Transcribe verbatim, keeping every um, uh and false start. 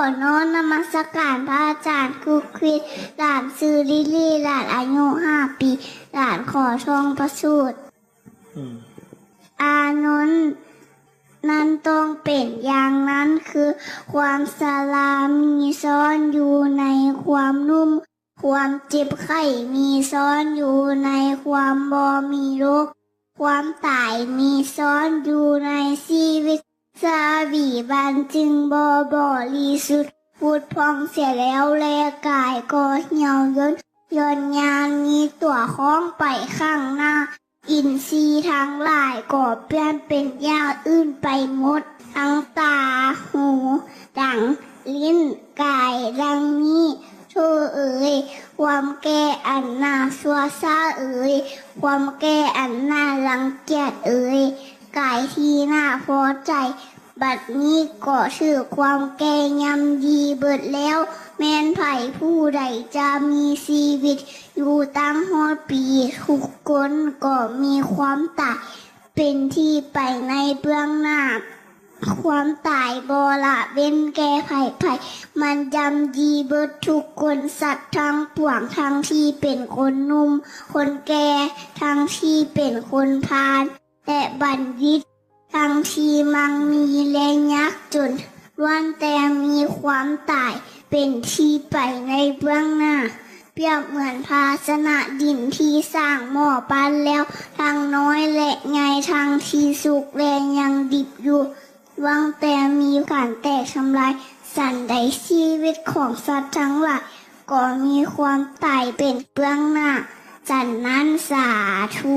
อน้อมนมัสการพระอาจารย์ครูคริส หลานชื่อลิลลี่ หลานอายุห้าปี หลานขอท่องพระสูตร อืม อานนท์ นั้นต้องเป็นอย่างนั้นคือ ความชรามีซ่อนอยู่ในความนุ่ม ความเจ็บไข้มีซ่อนอยู่ในความบ่มีโรค ความตายมีซ่อนอยู่ในชีวิต สาวีบันจึงบ่บริสุทธิ์ ผุดผ่องเสียแล้ว และกายก็เหี่ยวย่น ย่อนยานมีตัวคล้องไปข้างหน้า อินทรีย์ทั้งหลายก็เปลี่ยนเป็นอย่างอื่นไปหมด ทั้งตา หู ดัง ลิ้น กาย ดังนี้ เธอเอ๋ย ความแก่อันน่าชั่วช้าเอ๋ย ความแก่อันน่ารังเกียจเอ๋ย กายที่น่าพอใจ บัดนี้ก็ถือความแก่ย่ำยีเบิดแล้ว แม่นไผผู้ใดจะมีชีวิตอยู่ตั้งฮอดปี ทุกคนก็มีความตายเป็นที่ไปในเบื้องหน้า ความตายบ่ละเว้นแก่ไผไผ มันย่ำยีเบิดทุกคน สัตว์ทั้งปวง ทั้งที่เป็นคนหนุ่ม คนแก่ ทั้งที่เป็นคนพาล และบัณฑิต ทั้งที่มั่งมีและยากจน ล้วนแต่มีความตายเป็นที่ไปในเบื้องหน้า เปรียบเหมือนภาชนะดินที่สร้างหม้อปั้นแล้ว ทั้งน้อยและใหญ่ ทั้งที่สุกและยังดิบอยู่ ล้วนแต่มีการแตกทำลาย ฉันใดชีวิตของสัตว์ทั้งหลาย ก็มีความตายเป็นเบื้องหน้า ฉันนั้นสาธุ